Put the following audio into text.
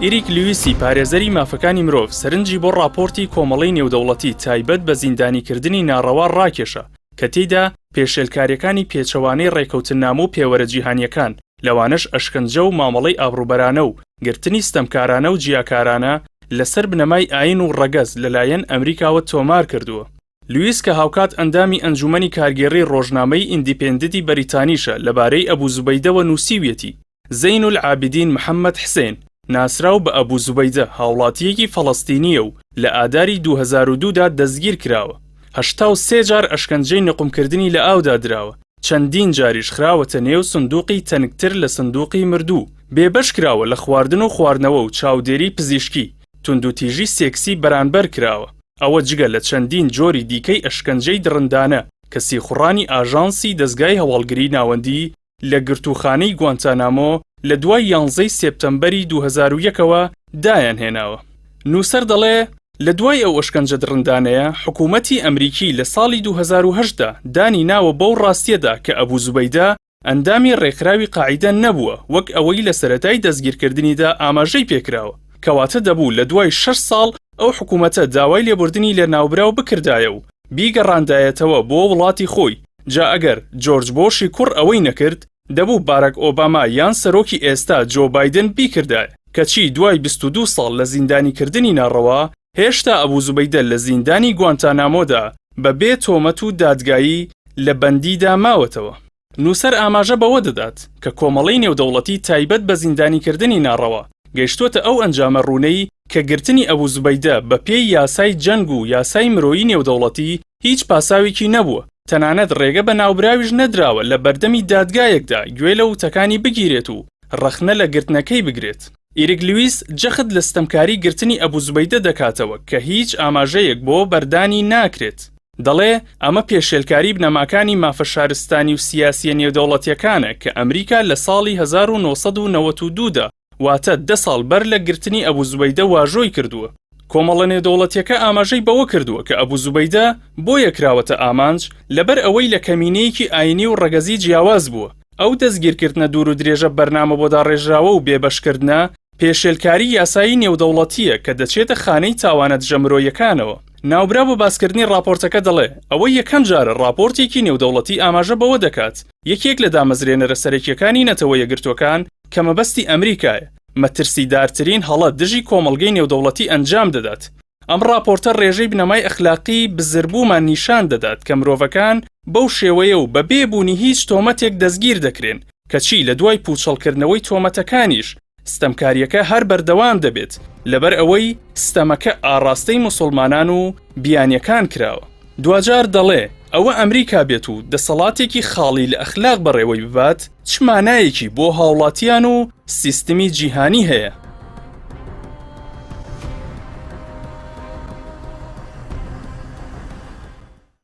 ئیریک لویسی پارێزەری مافەکانی مرۆڤ سەرنجی بۆ ڕاپۆرتی کۆمەڵەی نێودەوڵەتی تایبەت بە زیندانیکردنی ناڕەوا ڕاکێشا کە تێیدا پێشێلکارییەکانی پێچەوانەی ڕێکەوتننامە و پێوەرە جیهانییەکان لەوانەش ئەشکەنجە و مامەڵەی ئابڕووبەرانە و گرتنی ستەمکارانە و جیاکارانە لەسەر بنەمای ئایین و ڕەگەز لەلایەن ئەمریکاوە تۆمار کردووە. لویس کە هاوکات ئەندامی ئەنجوومەنی کارگێڕی ڕۆژنامەی ئیندیپێندتی بەریتانیشە لەبارەی ئەبو زوبەیدەوە نووسیویەتی، زەینولعابیدین محەمەد حسێن، ناسراو بە ئەبو زوبەیدە هاوڵاتییەکی فەڵەستینییە و لە ئاداری 2002 دا دەستگیرکراوە. 83 جار ئەشکەنجەی نوقمکردنی لە ئاودا دراوە، چەندین جاریش خراوەتە نێو سندوقی تەنکتر لە سندوقی مردوو، بێبەش کراوە لە خواردن و خواردنەوە و چاودێری پزیشکی، توندوتیژی سێکسی بەرانبەر کراوە. ئەوە جگە لە چەندین جۆری دیکەی ئەشکەنجەی دڕندانە کە سیخوڕانی ئاژانسی دەزگای هەواڵگری ناوەندی لە گرتووخانەی گوانتانامۆ لە دوای یانزەی سێپتەمبەری 2001 ەوە دایانهێناوە. نووسەر دەڵێ، لە دوای ئەو ئەشکەنجە دڕندانەیە، حکوومەتی ئەمریکی لە ساڵی 2008 دا دانی ناوە بەو ڕاستییەدا کە ئەبوو زوبەیدە ئەندامی ڕێکخراوی قاعیدە نەبووە وەک ئەوەی لە سەرەتای دەستگیرکردنیدا ئاماژەی پێکراوە، کەواتە دەبوو لە دوای شەش ساڵ ئەو حکوومەتە داوای لێبوردنی لە ناوبراو بکردایە و بیگەڕاندایەتەوە بۆ وڵاتی خۆی، جا ئەگەر جۆرج بۆشی کوڕ ئەوەی نەکرد، دەبوو باراک ئۆباما یان سەرۆکی ئێستا جۆ بایدن بیکردایە، کەچی دوای 22 ساڵ لە زیندانیکردنی ناڕەوا، هێشتا ئەبو زوبەیدە لە زیندانی گوانتانامۆدا بە بێ تۆمەت و دادگایی لە بەندیدا ماوەتەوە. نووسەر ئاماژە بەوە دەدات کە کۆمەڵەی نێودەوڵەتی تایبەت بە زیندانیکردنی ناڕەوا گەیشتووەتە ئەو ئەنجامە ڕوونەی کە گرتنی ئەبو زوبەیدە بە پێی یاسای جەنگ و یاسای مرۆیی نێودەوڵەتی هیچ پاساوێکی نەبووە، تەنانەت ڕێگە بە ناوبراویش نەدراوە لە بەردەمی دادگایەکدا گوێ لە وتەکانی بگیرێت و ڕەخنە لە گرتنەکەی بگرێت. ئیریک لویس جەخت لە ستەمکاری گرتنی ئەبو زوبەیدە دەکاتەوە کە هیچ ئاماژەیەک بۆ بەردانی ناکرێت. دەڵێ ئەمە پێشێلکاری بنەماکانی مافە شارستانی و سیاسییە نێودەوڵەتییەکانە کە ئەمریکا لە ساڵی 1992 دا واتە دە ساڵ بەر لە گرتنی ئەبو زوبەیدە واژۆی کردووە. کۆمەڵە نێودەوڵەتییەکە ئاماژەی بەوە کردووە کە ئەبو زوبەیدە بۆیە کراوەتە ئامانج لەبەر ئەوەی لە کەمینەیەکی ئایینی و ڕەگەزی جیاواز بووە. ئەو دەستگیرکردنە دوورودرێژە بەرنامەبۆداڕێژراوە و بێبەشکردنە پێشێلکاری یاسایی نێودەوڵەتییە کە دەچێتە خانەی تاوانە دژە مرۆیەکانەوە. ناوبراو بە باسکردنی ڕاپۆرتەکە دەڵێ، ئەوە یەکەم جارە ڕاپۆرتێکی نێودەوڵەتی ئاماژە بەوە دەکات یەکێک لە دامەزرێنەرە سەرەکییەکانی نەتەوە یەکگرتووەکان کە مەبەستی ئەمریکایە، مەترسیدارترین هەڵە دژی کۆمەڵگەی نێودەوڵەتی ئەنجام دەدات. ئەم ڕاپۆرتە ڕێژەی بنەمای ئەخلاقی بزربوومان نیشان دەدات کە مرۆڤەکان بەو شێوەیە و بەبێ بوونی هیچ تۆمەتێک دەستگیر دەکرێن، کەچی لە دوای پووچەڵکردنەوەی تۆمەتەکانیش ستەمکارییەکە هەر بەردەوام دەبێت، لەبەر ئەوەی ستەمەکە ئاڕاستەی موسوڵمانان و بیانییەکان کراوە. دواجار دەڵێ، ئەوە ئەمریکا بێت و دەسەڵاتێکی خاڵی لە ئەخلاق بەڕێوەی ببات، چ مانایەکی بۆ هاوڵاتیان و سیستمی جیهانی هەیە؟